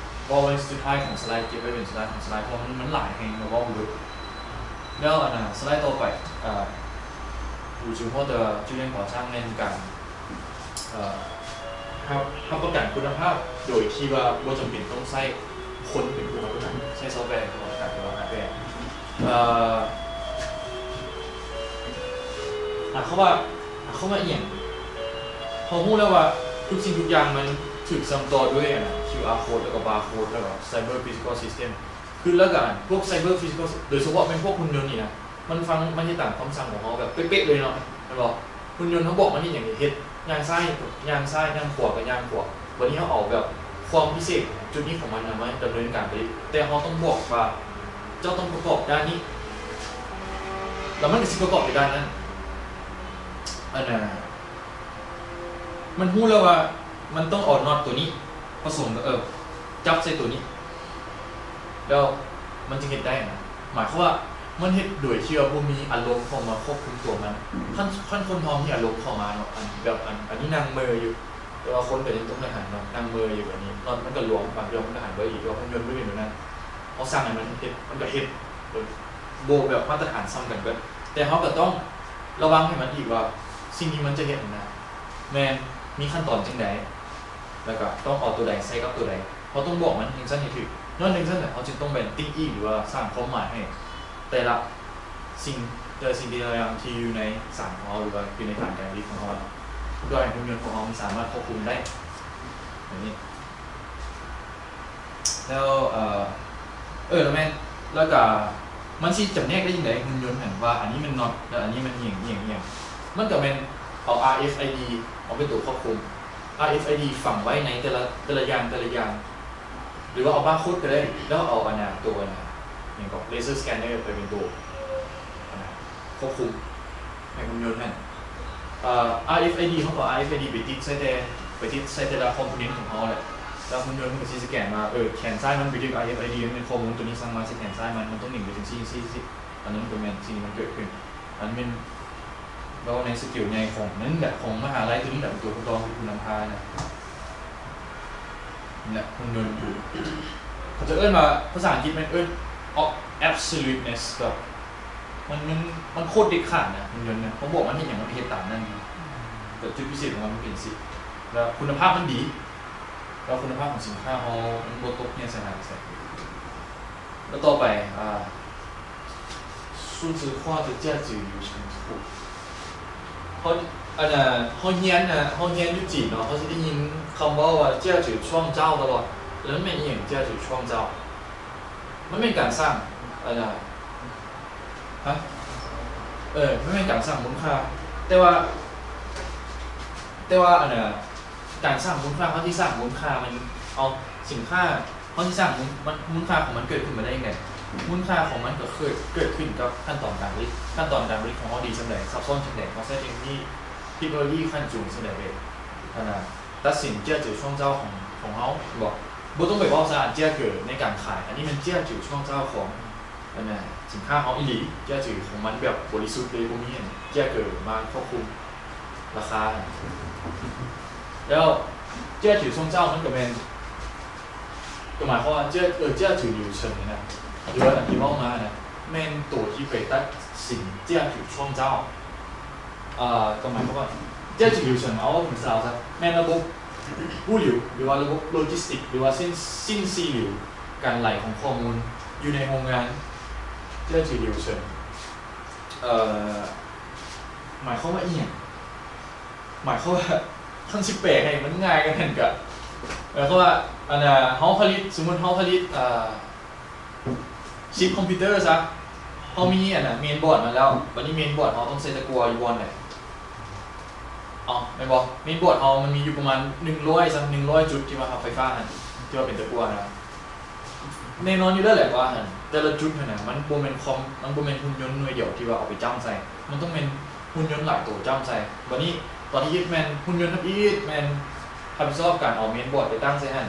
ເວົ້າໄວ້ສຸດທ້າຍຂອງສະໄລ ເກັບໄວ້ເປັນສຸດທ້າຍຂອງສະໄລ ເພາະວ່າມັນ ມັນຫຼາຍແຮງ ເວົ້າບໍ່ເບິດ. ແລ້ວອັນນ່າ ສະໄລຕໍ່ໄປ ເອີ ໂດຍສະເພາະແຕ່ວ່າຈຸດເດັ່ນຂອງຊ່າງແມ່ນການ ເອີ ຮັບ ຮັບປະກັນຄຸນນະພາບ ໂດຍທີ່ວ່າບໍ່ຈຳເປັນຕ້ອງໃຊ້ຄົນເປັນຜູ້ຮັບປະກັນ ໃຊ້ຊອບແວເປັນຜູ້ຮັບປະກັນ ຫຼືວ່າຮາດແວ. ເອີ ໝາຍຄວາມວ່າ ໝາຍຄວາມວ່າອີ່ຫຍັງ? ເຮົາຮູ້ແລ້ວວ່າທຸກສິ່ງທຸກຢ່າງມັນຖືກເຊື່ອມຕໍ່ດ້ວຍອັນນ່າ ຄິວອາໂຄດ ແລ້ວກໍບາໂຄດ ແລ້ວກໍ Cyber Physical System ຄື ແລ້ວກໍພວກ Cyber Physical ໂດຍສະເພາະແມ່ນພວກຫຸ່ນຍົນນີ້ນະ ມັນຟັງ ມັນເຮັດຕາມຄຳສັ່ງຂອງເຮົາແບບເປະໆເລີຍເນາະ ແມ່ນບໍ່? ຫຸ່ນຍົນເຮົາບອກມັນເຮັດຫຍັງກໍເຮັດ ຍ່າງຊ້າຍ ຍ່າງຊ້າຍ ຍ່າງຂວາກໍຍ່າງຂວາ. ບັດນີ້ເຮົາເອົາແບບຄວາມພິເສດຈຸດນີ້ຂອງມັນນະ ມາດຳເນີນການຜະລິດ ແຕ່ເຮົາຕ້ອງບອກວ່າ ເຈົ້າຕ້ອງປະກອບດ້ານນີ້ ແລ້ວມັນກໍຊິປະກອບໃນດ້ານນັ້ນ. ອັນນ່າ ມັນຮູ້ແລ້ວວ່າມັນຕ້ອງເອົານັອດຕົວນີ້ປະສົມກັບ ເອີ ຈັບໃສ່ຕົວນີ້ ແລ້ວມັນຈຶ່ງເຮັດໄດ້ນະ. ໝາຍຄວາມວ່າມັນເຮັດໂດຍທີ່ວ່າບໍ່ມີອາລົມເຂົ້າມາຄວບຄຸມຕົວມັນ. ຄັນ ຄັນຄົນເຮົາມີອາລົມເຂົ້າມາເນາະ ອັນແບບ ອັນ ອັນນີ້ນັ່ງເມີຢູ່ ແຕ່ວ່າຄົນກໍຍັງຕ້ອງໄດ້ຫັນເນາະ ນັ່ງເມີຢູ່ ອັນນີ້ນັອດມັນກໍຫຼວມ ບາງເທື່ອມັນກໍຫັນບໍ່ໄດ້ອີກ ແຕ່ວ່າຫຸ່ນຍົນບໍ່ເປັນແບບນັ້ນ. ເຮົາສັ່ງໃຫ້ມັນເຮັດ ມັນກໍເຮັດ ເອີ ບໍ່ແບບມາດຕະຖານສ່ຳກັນເບິດ ແຕ່ເຮົາກໍຕ້ອງລະວັງໃຫ້ມັນອີກວ່າ ສິ່ງທີ່ມັນຈະເຮັດຫັ້ນນະ ແມ່ນມີຂັ້ນຕອນຈັ່ງໃດ ແລ້ວກໍຕ້ອງເອົາຕົວໃດໃສ່ກັບຕົວໃດ ເຮົາຕ້ອງບອກມັນຈັ່ງຊັ້ນໃຫ້ຖືກ. ຍ້ອນຈັ່ງຊັ້ນແຫຼະ ເຮົາຈຶ່ງຕ້ອງແບ່ງຕິ້ງອີກ ຫຼືວ່າສ້າງຄວາມໝາຍໃຫ້ແຕ່ລະສິ່ງ ແຕ່ລະສິ່ງທີ່ ແຕ່ລະຢ່າງທີ່ຢູ່ໃນສານຂອງເຮົາ ຫຼືວ່າຢູ່ໃນຖານການຜະລິດຂອງເຮົາ ເພື່ອໃຫ້ຫຸ່ນຍົນຂອງເຮົາມັນສາມາດຄວບຄຸມໄດ້ ແບບນີ້. ແລ້ວ ເອີ ເອີ ແລ້ວແມ່ນ ແລ້ວກະມັນຊິຈຳແນກໄດ້ຈັ່ງໃດຫຸ່ນຍົນຫັ້ນ ວ່າອັນນີ້ແມ່ນນັອດ ແລ້ວອັນນີ້ແມ່ນອີ່ຫຍັງ ອີ່ຫຍັງ ອີ່ຫຍັງ? ມັນກະແມ່ນເອົາ ອາຣ໌ເອັຟໄອດີ ເອົາເປັນຕົວຄວບຄຸມ ອາຣ໌ເອັຟໄອດີຝັງໄວ້ໃນແຕ່ລະ ແຕ່ລະຢ່າງ ແຕ່ລະຢ່າງ ຫຼືວ່າເອົາບາໂຄດກໍໄດ້ ແລ້ວເອົາອັນນ່າ ຕົວອັນນ່າ ຫຍັງເກາະ ເລເຊີສະແກນເນີ ໄປເປັນຕົວ ຄວບຄຸມໃຫ້ຫຸ່ນຍົນຫັ້ນ ເອີ ອາຣ໌ເອັຟໄອດີ ເຮົາກໍເອົາ ອາຣ໌ເອັຟໄອດີ ໄປຕິດໃສ່ແຕ່ ໄປຕິດໃສ່ແຕ່ລະຄອມໂພເນັນຂອງເຮົາແຫຼະ ແລ້ວຫຸ່ນຍົນມັນກໍຊິສະແກນວ່າ ເອີ ແຂນຊ້າຍມັນໄປດຶງ ອາຣ໌ເອັຟໄອດີ ມັນແມ່ນຂໍ້ມູນຕົວນີ້ສັ່ງມາໃສ່ແຂນຊ້າຍມັນ ມັນຕ້ອງເໜັງໄປຈັ່ງຊີ້ ຈັ່ງຊີ້ ຈັ່ງຊີ້ ອັນນັ້ນກໍແມ່ນສິ່ງທີ່ມັນເກີດຂຶ້ນ ອັນແມ່ນ ເວົ້າໃນສະເກວໃຫຍ່ຂອງນັ້ນແຫຼະ ຂອງມະຫາໄລຕົວນີ້ແຫຼະ ເປັນຕົວທົດລອງເປັນຜູ້ນຳພານະ ແລະ ຫຸ່ນຍົນຢູ່ ເຂົາຈະເອີ້ນວ່າ ພາສາອັງກິດແມ່ນເອີ້ນ ອອບ ແອັບໂຊລູດເນສ ແບບ ມັນ ມັນ ມັນໂຄດເດັດຂາດນະ ຫຸ່ນຍົນນະ ເຮົາບອກມັນເຮັດຫຍັງ ມັນກໍເຮັດຕາມນັ້ນ ແບບຈຸດພິເສດຂອງມັນ ມັນເປັນຈັ່ງຊີ້ ແລ້ວຄຸນນະພາບມັນດີ ແລ້ວຄຸນນະພາບຂອງສິນຄ້າເຮົາ ມັນບໍ່ຕົກເຫຍໃສ່ຫາງໃສ. ແລ້ວຕໍ່ໄປ ອາ 数字化的价值流程图 ເຮົາ ອັນນ່າ ເຮົາຮຽນນະ ເຮົາຮຽນຢູ່ຈີນເນາະ ເຮົາຊິໄດ້ຍິນຄຳເວົ້າວ່າ 价值创造 ຕະຫຼອດ ແລ້ວມັນແມ່ນອີ່ຫຍັງ 价值创造? ມັນແມ່ນການສ້າງ ອັນນ່າ ຮະ? ເອີ ມັນແມ່ນການສ້າງມູນຄ່າ ແຕ່ວ່າ ແຕ່ວ່າອັນນ່າ ການສ້າງມູນຄ່າ ເຮົາຊິສ້າງມູນຄ່າມັນ ເອົາ ສິນຄ້າ ເຮົາຊິສ້າງມູນ ມັນ ມູນຄ່າຂອງມັນເກີດຂຶ້ນມາໄດ້ຈັ່ງໃດ? ມູນຄ່າຂອງມັນກໍເກີດ ເກີດຂຶ້ນກັບຂັ້ນຕອນການຜະລິດ. ຂັ້ນຕອນການຜະລິດຂອງເຮົາດີສ່ຳໃດ, ຊັບຊ້ອນສ່ຳໃດ, ເຮົາໃຊ້ເຕັກນິກ ເທັກໂນໂລຢີຂັ້ນສູງສ່ຳໃດເລີຍຫັ້ນນະ. ຕັດສິນເຈື່ອຈື່ຊ່ວງເຈົ້າຂອງ ຂອງເຮົາ ແມ່ນບໍ່? ບໍ່ຕ້ອງໄປເວົ້າຊະ ເຈື່ອຈື່ໃນການຂາຍ ອັນນີ້ແມ່ນເຈື່ອຈື່ຊ່ວງເຈົ້າຂອງ ອັນນ່າ ສິນຄ້າເຮົາອີ່ຫຼີ, ເຈື່ອຈື່ຂອງມັນແບບບໍລິສຸດເລີຍ, ບໍ່ມີອັນເຈື່ອຈື່ມາຄວບຄຸມລາຄາ. ແລ້ວເຈື່ອຈື່ຊ່ວງເຈົ້າມັນກໍແມ່ນ ກໍໝາຍຄວາມວ່າເຈື່ອ ເອີ ເຈື່ອຈື່ຫຼຽວເສີງນີ້ນະ ຫຼືວ່າອັນທີ່ເວົ້າມານະ ແມ່ນໂຕທີ່ໄປຕັດສິນເຈື່ອຈື່ຊ່ວງເຈົ້າ. ເອີ ກໍໝາຍຄວາມວ່າ ເຈື່ອຈື່ຫຼຽວເສີງ ເອົາເປັນສາວຊະ ແມ່ນລະບົບຮູ້ຫຼິວ ຫຼືວ່າລະບົບໂລຈິສຕິກ ຫຼືວ່າເສັ້ນ ເສັ້ນຊີ້ຫຼິວ ການໄຫຼຂອງຂໍ້ມູນຢູ່ໃນໂຮງງານເຈື່ອຈື່ຫຼຽວເສີງ. ເອີ ໝາຍຄວາມວ່າອີ່ຫຍັງ? ໝາຍຄວາມວ່າ ຄັນຊິແປໃຫ້ມັນງ່າຍກວ່ານັ້ນກະ ໝາຍຄວາມວ່າ ອັນນ່າ ເຮົາຜະລິດ ສົມມຸດເຮົາຜະລິດ ເອີ ຊິບຄອມພິວເຕີຊະ ເຮົາມີອັນນ່າ ເມນບອດມາແລ້ວ ບາດນີ້ເມນບອດເຮົາຕ້ອງໃສ່ຕະກົ່ວຢູ່ບ່ອນໃດ? ເອົ້າ ແມ່ນບໍ່? ເມນບອດເຮົາມັນມີຢູ່ປະມານໜຶ່ງຮ້ອຍຊະ ໜຶ່ງຮ້ອຍຈຸດທີ່ວ່າຮັບໄຟຟ້າຫັ້ນ ທີ່ວ່າເປັນຕະກົ່ວນະ. ແນ່ນອນຢູ່ແລ້ວແຫຼະວ່າຫັ້ນ ແຕ່ລະຈຸດຫັ້ນນະ ມັນບໍ່ແມ່ນຄອມ ມັນບໍ່ແມ່ນຫຸ່ນຍົນໜ່ວຍດຽວທີ່ວ່າເອົາໄປຈ້ຳໃສ່ ມັນຕ້ອງແມ່ນຫຸ່ນຍົນຫຼາຍໂຕຈ້ຳໃສ່. ບາດນີ້ຕອນທີ່ເຮັດແມ່ນຫຸ່ນຍົນທຳອິດແມ່ນຮັບຜິດຊອບການເອົາເມນບອດໄປຕັ້ງໃສ່ຫັ້ນ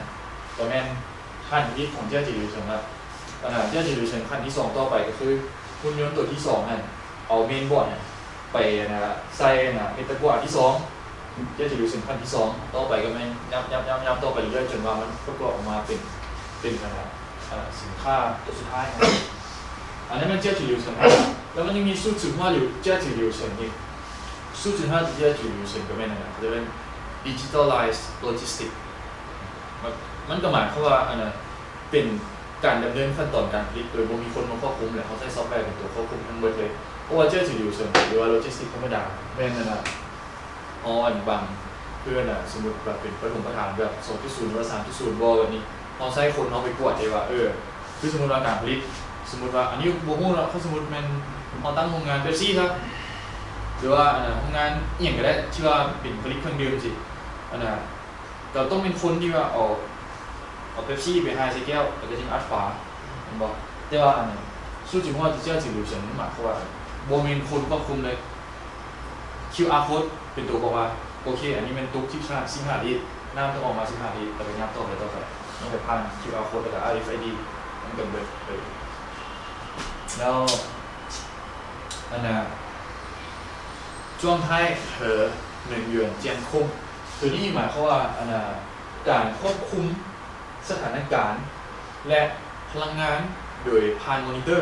ກໍແມ່ນ ຂັ້ນອີກຂອງເຈື່ອຈື່ຫຼຽວເສີງລະ ອັນນ່າ ເຈື່ອຈື່ຫຼຽວເສີງຂັ້ນທີສອງຕໍ່ໄປກໍຄື ຫຸ່ນຍົນໂຕທີສອງຫັ້ນ ເອົາເມນບອດຫັ້ນໄປ ອັນນ່າ ໃສ່ ອັນນ່າ ເຮັດຕະກົ່ວທີສອງ ເຈື່ອຈື່ຫຼຽວເສີງຂັ້ນທີສອງ ຕໍ່ໄປກໍແມ່ນຫຍັບໆໆຕໍ່ໄປເລື້ອຍໆ ຈົນວ່າມັນປະກອບອອກມາເປັນ ເປັນ ອັນນ່າ ເອີ ສິນຄ້າໂຕສຸດທ້າຍ. ອັນນັ້ນແມ່ນເຈື່ອຈື່ຫຼຽວເສີງ ແລ້ວມັນຍັງມີສູດສືບທອດຢູ່ເຈື່ອຈື່ຫຼຽວເສີງອີກ ສູດສືບທອດເຈື່ອຈື່ຫຼຽວເສີງກໍແມ່ນ ອັນນັ້ນ ເຂົາເອີ້ນ ດິຈິຕອລໄລສ໌ໂລຈິສຕິກ ມັນ ມັນກໍໝາຍຄວາມວ່າ ອັນນ່າ ເປັນການດຳເນີນຂັ້ນຕອນການຜະລິດໂດຍບໍ່ມີຄົນມາຄວບຄຸມ ແລະ ເຮົາໃຊ້ຊອບແວເປັນຕົວຄວບຄຸມທັງໝົດເລີຍ. ເພາະວ່າເຈື່ອຈື່ຫຼຽວເສີງ ຫຼືວ່າໂລຈິສຕິກທຳມະດາ ແມ່ນ ອັນນ່າ ເຮົາ ອັນ ບາງ ຄື ອັນນ່າ ສົມມຸດວ່າເປັນປະຖົມປະຖານແບບ ສອງຈຸດສູນ ຫຼືວ່າ ສາມຈຸດສູນ ບໍ່ ແບບນີ້ ເຮົາໃຊ້ຄົນເຮົາໄປກວດເດ້ວ່າ ເອີ ຄືສົມມຸດວ່າການຜະລິດ ສົມມຸດວ່າ ອັນນີ້ບໍ່ຮູ້ເນາະ ຄືສົມມຸດແມ່ນເຮົາຕັ້ງໂຮງງານເປັບຊີຊະ ຫຼືວ່າ ອັນນ່າ ໂຮງງານອີ່ຫຍັງກໍໄດ້ ທີ່ວ່າເປັນຜະລິດເຄື່ອງດື່ມຊີ້ ອັນນ່າ ກໍຕ້ອງເປັນຄົນທີ່ວ່າເອົາ ເອົາເປັບຊີໄປໃຫ້ໃສ່ແກ້ວ ແລ້ວກໍຈຶ່ງອັດຝາ ແມ່ນບໍ່? ແຕ່ວ່າອັນນັ້ນ ສູດສີມ່ວງທີ່ເຈົ້າຖືຢູ່ ເຊິ່ງມັນໝາຍຄວາມວ່າບໍ່ແມ່ນຄົນຄວບຄຸມເລີຍ ຄິວອາໂຄດເປັນຕົວບອກວ່າ ໂອເຄ ອັນນີ້ແມ່ນຕົກສິບຫ້າ ສິບຫ້າລິດ ນ້ຳຕ້ອງອອກມາສິບຫ້າລິດ ແລ້ວກໍຫຍັບຕໍ່ໄປ ຕໍ່ໄປ ມັນກໍຜ່ານຄິວອາໂຄດ ແລ້ວກໍອາຣ໌ເອັຟໄອດີ ມັນກໍເບິດໄປ. ແລ້ວ ອັນນ່າ ຈວງທ້າຍ ເຫີ ໜຶ່ງຢວນຈຽນຄົງ ໂຕນີ້ໝາຍຄວາມວ່າ ອັນນ່າ ການຄວບຄຸມສະຖານະການ ແລະ ພະລັງງານໂດຍຜ່ານມໍນິເຕີ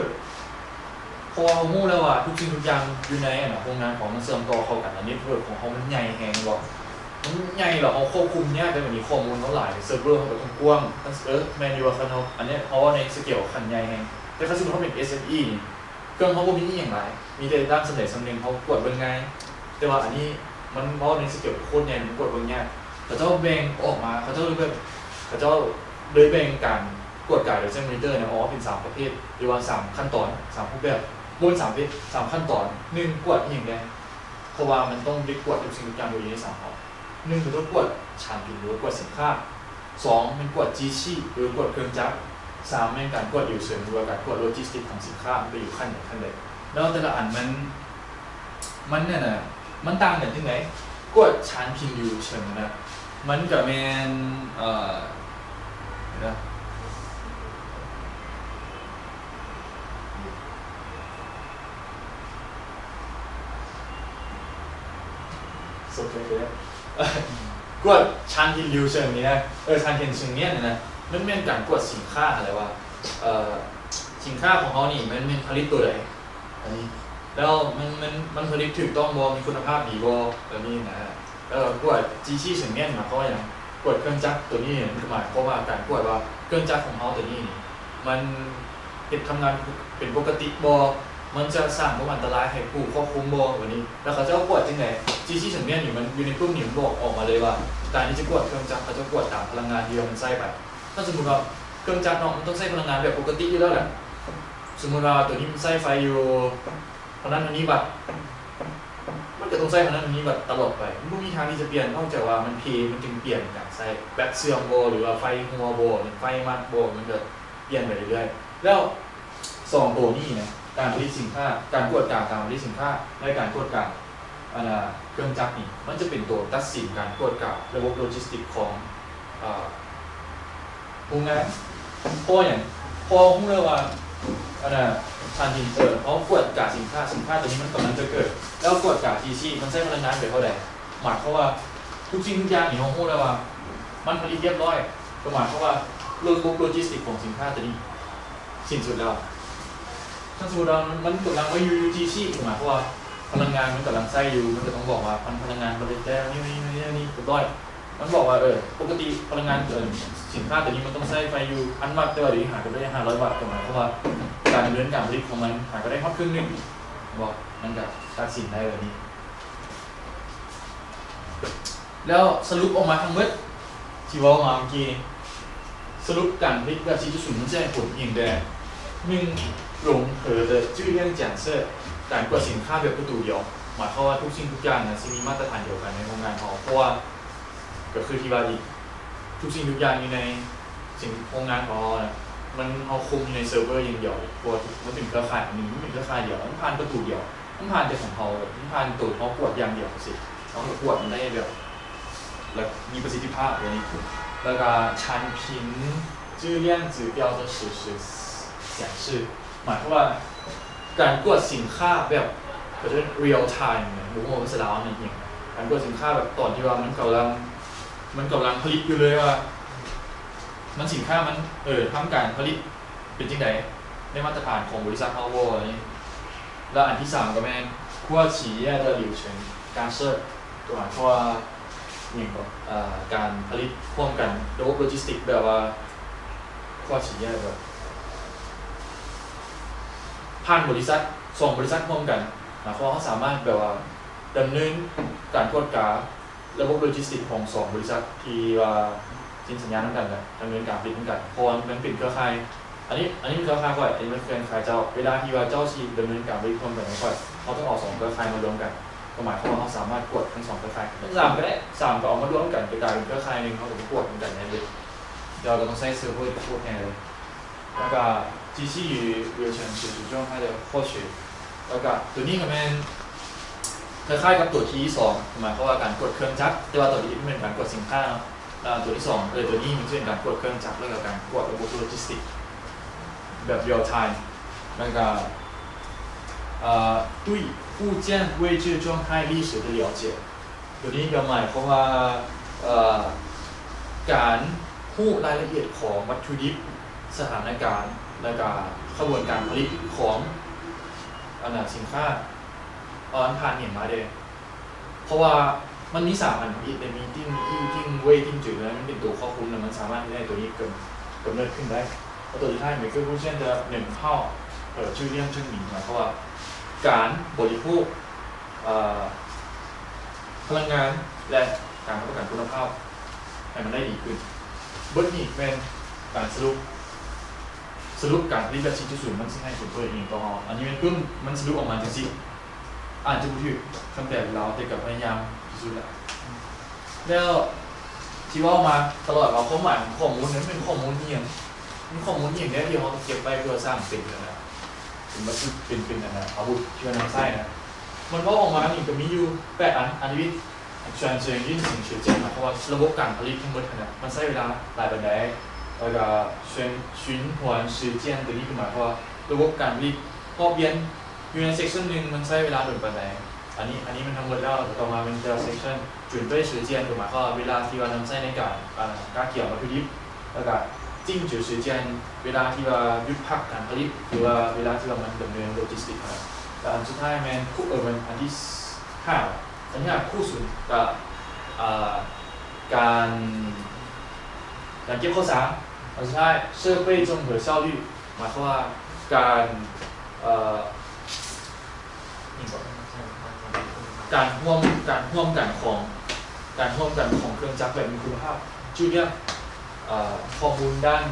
ເພາະວ່າເຮົາຮູ້ແລ້ວວ່າທຸກສິ່ງທຸກຢ່າງຢູ່ໃນ ອັນນ່າ ໂຮງງານຂອງເຮົາມັນເຊື່ອມຕໍ່ເຂົ້າກັນ ແລະ ເນັດເວີກຂອງເຮົາມັນໃຫຍ່ແຮງ ແມ່ນບໍ່? ມັນໃຫຍ່ ແລ້ວເຮົາຄວບຄຸມຍາກ ແຕ່ບາດນີ້ຂໍ້ມູນເຮົາຫຼາຍ ເຊີບເວີເຮົາກໍຕ້ອງກວ້າງ ເອີ ແມ່ນຢູ່ວ່າຄັນເຮົາ ອັນນີ້ເຮົາເວົ້າໃນສະເກວຂັ້ນໃຫຍ່ແຮງ ແຕ່ຄັນສົມມຸດເຮົາເປັນເອັສເອັມອີນີ້ ເຄື່ອງເຮົາບໍ່ມີອີ່ຫຍັງຫຼາຍ ມີແຕ່ດ້ານສ່ຳໃດສ່ຳໜຶ່ງ ເຮົາກວດເບິ່ງງ່າຍ ແຕ່ວ່າອັນນີ້ມັນເວົ້າໃນສະເກວໂຄດໃຫຍ່ ມັນກວດເບິ່ງຍາກ ເຂົາເຈົ້າແບ່ງອອກມາ ເຂົາເຈົ້າເລີຍແບບ ເຂົາເຈົ້າເລີຍແບ່ງການກວດກາໂດຍໃຊ້ມໍນິເຕີນະ ອອກມາເປັນສາມປະເພດ ຫຼືວ່າສາມຂັ້ນຕອນ ສາມຮູບແບບ ບໍ່ແມ່ນສາມປະເພດ ສາມຂັ້ນຕອນ ໜຶ່ງ ກວດອີ່ຫຍັງແດ່? ເພາະວ່າມັນຕ້ອງໄດ້ກວດທຸກສິ່ງທຸກຢ່າງທີ່ຢູ່ໃນສາມເຮົາ ໜຶ່ງ ເຂົາເຈົ້າກວດຊານພິນ ຫຼືວ່າກວດສິນຄ້າ ສອງ ແມ່ນກວດຈີຊີ ຫຼືວ່າກວດເຄື່ອງຈັກ ສາມ ແມ່ນການກວດຫຼຽວເສີງ ຫຼືວ່າການກວດໂລຈິສຕິກຂອງສິນຄ້າ ມັນໄປຢູ່ຂັ້ນໃດຂັ້ນໃດ ແລ້ວແຕ່ລະອັນມັນ ມັນນັ້ນນະ ມັນຕ່າງກັນຈັ່ງໃດ? ກວດຊານພິນຫຼຽວເສີງນະ ມັນກະແມ່ນ ເອີ ດຽວນະ ສົນໃຈໄປແລ້ວ ກວດຊານພິນຫຼຽວເສີງນີ້ນະ ເອີ ຊານພິນເຊີງນຽນນີ້ນະ ມັນແມ່ນການກວດສິນຄ້າຫັ້ນແຫຼະວ່າ ເອີ ສິນຄ້າຂອງເຮົານີ້ ມັນແມ່ນຜະລິດໂຕໃດ ອັນນີ້ ແລ້ວມັນ ມັນ ມັນຜະລິດຖືກຕ້ອງບໍ່ ມີຄຸນນະພາບດີບໍ່ ແບບນີ້ນະ. ແລ້ວກວດຈີຊີເຊີງນຽນ ໝາຍຄວາມວ່າຫຍັງ? ກວດເຄື່ອງຈັກໂຕນີ້ ມັນກໍໝາຍຄວາມວ່າການກວດວ່າເຄື່ອງຈັກຂອງເຮົາໂຕນີ້ນີ້ ມັນເຮັດທຳງານເປັນປົກກະຕິບໍ່? ມັນຈະສ້າງຄວາມອັນຕະລາຍໃຫ້ຜູ້ຄວບຄຸມບໍ່? ແບບນີ້ ແລ້ວເຂົາເຈົ້າກວດຈັ່ງໃດ? ຈີຊີເຊີງນຽນນີ້ ມັນຢູ່ໃນປຶ້ມນີ້ ມັນບອກອອກມາເລີຍວ່າ ການທີ່ຈະກວດເຄື່ອງຈັກ ເຂົາເຈົ້າກວດຕາມພະລັງງານທີ່ວ່າມັນໃຊ້ໄປ. ຖ້າສົມມຸດວ່າເຄື່ອງຈັກເນາະ ມັນຕ້ອງໃຊ້ພະລັງງານແບບປົກກະຕິຢູ່ແລ້ວແຫຼະ. ສົມມຸດວ່າໂຕນີ້ມັນໃຊ້ໄຟຢູ່ ເທົ່ານັ້ນເທົ່ານີ້ວັດ ມັນກໍຕ້ອງໃຊ້ເທົ່ານັ້ນເທົ່ານີ້ວັດຕະຫຼອດໄປ. ມັນບໍ່ມີທາງທີ່ຈະປ່ຽນ ນອກຈາກວ່າມັນເພ ມັນຈຶ່ງປ່ຽນການໃຊ້ ແບັດເສື່ອມບໍ່ ຫຼືວ່າໄຟຮົ່ວບໍ່ ຫຼືໄຟມັດບໍ່ ມັນກໍປ່ຽນໄປເລື້ອຍໆ. ແລ້ວສອງໂຕນີ້ນະ ການຜະລິດສິນຄ້າ ການກວດກາການຜະລິດສິນຄ້າ ແລະ ການກວດກາ ອັນນ່າ ເຄື່ອງຈັກນີ້ ມັນຈະເປັນໂຕຕັດສິນການກວດກາລະບົບໂລຈິສຕິກຂອງ ເອີ ໂຮງງານ. ເພາະຫຍັງ? ເພາະເຮົາຮູ້ແລ້ວວ່າ ອັນນ່າ ທ່ານທີ່ ເອີ ເຮົາກວດກາສິນຄ້າ ສິນຄ້າໂຕນີ້ມັນກຳລັງຈະເກີດ ແລ້ວກວດກາທີຊີ ມັນໃຊ້ພະລັງງານໄປເທົ່າໃດ? ໝາຍຄວາມວ່າທຸກສິ່ງທຸກຢ່າງນີ້ເຮົາຮູ້ແລ້ວວ່າມັນຜະລິດຮຽບຮ້ອຍ ກໍໝາຍຄວາມວ່າລະບົບໂລຈິສຕິກຂອງສິນຄ້າໂຕນີ້ສິ້ນສຸດແລ້ວ. ຖ້າສົມມຸດວ່າມັນກຳລັງມາຢູ່ ຢູ ທີ ຊີ ກໍໝາຍຄວາມວ່າພະລັງງານມັນກຳລັງໃຊ້ຢູ່ ມັນກໍຕ້ອງບອກວ່າ ພະລັງງານຜະລິດແລ້ວ ນີ້ ນີ້ ນີ້ ນີ້ ຮຽບຮ້ອຍ. ມັນບອກວ່າ ເອີ ປົກກະຕິພະລັງງານ ເອີ ສິນຄ້າໂຕນີ້ມັນຕ້ອງໃຊ້ໄຟຢູ່ພັນວັດ ແຕ່ວ່າດຽວນີ້ຫາກໍໄດ້ຫ້າຮ້ອຍວັດ ກໍໝາຍຄວາມວ່າການດຳເນີນການຜະລິດຂອງມັນຫາກໍໄດ້ຮອດເຄິ່ງໜຶ່ງ ແມ່ນບໍ່? ມັນກໍຕັດສິນໄດ້ແບບນີ້. ແລ້ວສະຫຼຸບອອກມາທັງໝົດທີ່ເວົ້າມາເມື່ອກີ້ນີ້ ສະຫຼຸບການຜະລິດແບບສີ່ຈຸດສູນ ມັນຈະໃຫ້ຜົນພຽງແຕ່ ໜຶ່ງ ລົງເພີເຕີ ຈື່ລຽນຈຽນເຊີ ການກວດສິນຄ້າແບບປະຕູດຽວ ໝາຍຄວາມວ່າທຸກສິ່ງທຸກຢ່າງນະ ຊິມີມາດຕະຖານດຽວກັນໃນໂຮງງານເຮົາ ເພາະວ່າ ກໍຄືທີ່ວ່າອີກ ທຸກສິ່ງທຸກຢ່າງຢູ່ໃນ ສິ່ງໂຮງງານຂອງເຮົານະ ມັນ ເຮົາຄຸມຢູ່ໃນເຊີເວີຢ່າງດຽວ ເພາະວ່າມັນເປັນເຄືອຂ່າຍອັນໜຶ່ງ ມັນເປັນເຄືອຂ່າຍດຽວ ມັນຜ່ານປະຕູດຽວ ມັນຜ່ານແຕ່ຂອງເຮົາ ມັນຜ່ານໂຕເຮົາກວດຢ່າງດຽວຊີ້ ເຮົາກະກວດມັນໄດ້ແບບ ແລ້ວມີປະສິດທິພາບແບບນີ້. ແລ້ວກະ 产品质量指标的实时显示 ໝາຍຄວາມວ່າການກວດສິນຄ້າແບບ ເຂົາເອີ້ນ real time ນະ ບໍ່ຮູ້ວ່າພາສາລາວມັນຫຍັງ ການກວດສິນຄ້າແບບຕອນທີ່ວ່າມັນກຳລັງ ມັນກຳລັງຜະລິດຢູ່ເລີຍວ່າ ມັນ ສິນຄ້າມັນ ເອີ ທຳການຜະລິດເປັນຈັ່ງໃດ ໄດ້ມາດຕະຖານຂອງບໍລິສັດເຮົາບໍ່ ອັນນີ້. ແລ້ວອັນທີສາມກໍແມ່ນ 跨企业的流程架设 ຕົວ ເພາະວ່າ ຫຍັງກໍ ເອີ ການຜະລິດຮ່ວມກັນ ລະບົບໂລຈິສຕິກ ແບບວ່າ 跨企业 ແບບ ຜ່ານບໍລິສັດ ສອງບໍລິສັດຮ່ວມກັນ ໝາຍຄວາມວ່າເຮົາສາມາດແບບວ່າ ດຳເນີນການກວດກາລະບົບໂລຈິສຕິກຂອງສອງບໍລິສັດທີ່ວ່າເຊັນສັນຍານຳກັນ ແລະ ດຳເນີນການຜະລິດນຳກັນ ເພາະວ່າມັນເປັນເຄືອຂ່າຍ. ອັນນີ້ ອັນນີ້ເປັນເຄືອຂ່າຍຂ້ອຍ ອັນນີ້ເປັນເຄືອຂ່າຍເຈົ້າ. ເວລາທີ່ວ່າເຈົ້າຊິດຳເນີນການຜະລິດຮ່ວມກັນກັບຂ້ອຍ ເຮົາຕ້ອງເອົາສອງເຄືອຂ່າຍມາລວມກັນ ກໍໝາຍຄວາມວ່າເຮົາສາມາດກວດທັງສອງເຄືອຂ່າຍ ທັງສາມກໍໄດ້ ສາມກໍເອົາມາລວມກັນ ເປັນການເປັນເຄືອຂ່າຍໜຶ່ງ ເຮົາກໍມາກວດນຳກັນໄດ້ເລີຍ. ແຕ່ວ່າກໍຕ້ອງໃຊ້ເຊີເວີທີ່ໂຄດແຮງເລີຍ. ແລ້ວກໍ 机器与流程实时状态的获取 ແລ້ວກໍໂຕນີ້ກໍແມ່ນຄ້າຍໆກັບໂຕທີສອງ ໝາຍຄວາມວ່າການກວດເຄື່ອງຈັກ ແຕ່ວ່າໂຕທີໜຶ່ງແມ່ນການກວດສິນຄ້າເນາະ ແລ້ວໂຕທີສອງ ເອີ ໂຕນີ້ມັນຈະເປັນການກວດເຄື່ອງຈັກ ແລ້ວກໍການກວດລະບົບໂລຈິສຕິກແບບ real time ແລ້ວກໍ ເອີ 对物件位置状态历史的了解 ໂຕນີ້ກໍໝາຍຄວາມວ່າ ເອີ ການຮູ້ລາຍລະອຽດຂອງວັດຖຸດິບ ສະຖານະການ ແລ້ວກະຂະບວນການຜະລິດຂອງ ອັນນ່າ ສິນຄ້າ ວ່າມັນຜ່ານຫຍັງມາແດ່ ເພາະວ່າມັນມີສາມອັນ It, Meeting, Eating, Waiting ຈື່ແລ້ວ ມັນເປັນໂຕຄວບຄຸມ ແລ້ວມັນສາມາດເຮັດໃຫ້ໂຕນີ້ກຳ ກຳເນີດຂຶ້ນໄດ້. ແລ້ວໂຕສຸດທ້າຍ Microprocess ໜຶ່ງເທົ່າ ເອີ ຈື່ລຽນເຊິ່ງມີ ໝາຍຄວາມວ່າການບໍລິໂພກ ເອີ ພະລັງງານ ແລະ ການຮັບປະກັນຄຸນນະພາບໃຫ້ມັນໄດ້ດີຂຶ້ນ. ເບິດນີ້ແມ່ນການສະຫຼຸບ ສະຫຼຸບການຜະລິດແບບສີ່ຈຸດສູນ ມັນຊິໃຫ້ຜົນປະໂຫຍດອີ່ຫຍັງຕໍ່ເຮົາ. ອັນນີ້ແມ່ນປຶ້ມ ມັນສະຫຼຸບອອກມາຈັ່ງຊີ້ ອາດຈະບໍ່ຖືກຄຳແປເປັນລາວ ແຕ່ກໍພະຍາຍາມທີ່ສຸດແຫຼະ. ແລ້ວທີ່ເວົ້າມາຕະຫຼອດວ່າຄວາມໝາຍຂອງຂໍ້ມູນນັ້ນ ມັນເປັນຂໍ້ມູນອີ່ຫຍັງ? ມັນຂໍ້ມູນອີ່ຫຍັງແດ່ທີ່ເຮົາເກັບໄວ້ເພື່ອສ້າງເປັນອັນນ່າ ເປັນວັດຖຸ ເປັນ ເປັນອັນນ່າ ອາວຸດທີ່ວ່ານຳໃຊ້ນະ? ມັນເວົ້າອອກມານີ້ກໍມີຢູ່ແປດອັນ. ອັນທີໜຶ່ງ 全程运行时间 ໝາຍຄວາມວ່າລະບົບການຜະລິດທັງໝົດຫັ້ນນະ ມັນໃຊ້ເວລາຫຼາຍປານໃດ? ແລ້ວກໍ 循 循环时间 ໂຕນີ້ກໍໝາຍຄວາມວ່າລະບົບການຜະລິດຮອບວຽນ ຢູ່ໃນ section ໜຶ່ງ ມັນໃຊ້ເວລາດົນປານໃດ? ອັນນີ້ ອັນນີ້ມັນທັງໝົດແລ້ວ. ແລ້ວກໍຕໍ່ມາແມ່ນແຕ່ລະ section 准备时间 ກໍໝາຍຄວາມວ່າເວລາທີ່ວ່ານຳໃຊ້ໃນການ ອ່າ ກະກຽມວັດຖຸດິບ ແລ້ວກໍ静止时间 ເວລາທີ່ວ່າຢຸດພັກການຜະລິດ ຫຼືວ່າເວລາທີ່ວ່າມັນດຳເນີນໂລຈິສຕິກຫັ້ນນະ. ແລ້ວອັນສຸດທ້າຍແມ່ນ ເອີ ແມ່ນອັນທີຫ້າ ອັນທີຫ້າ 库存 ກໍ ອ່າ ການ ການເກັບເຂົ້າສານ. ອັນສຸດທ້າຍ 设备综合效率 ໝາຍຄວາມວ່າການ ເອີ ການຮ່ວມ ການຮ່ວມກັນຂອງ ການຮ່ວມກັນຂອງເຄື່ອງຈັກແບບມີຄຸນນະພາບ ຈື່ລຽນ ເອີ ຂໍ້ມູນດ້ານ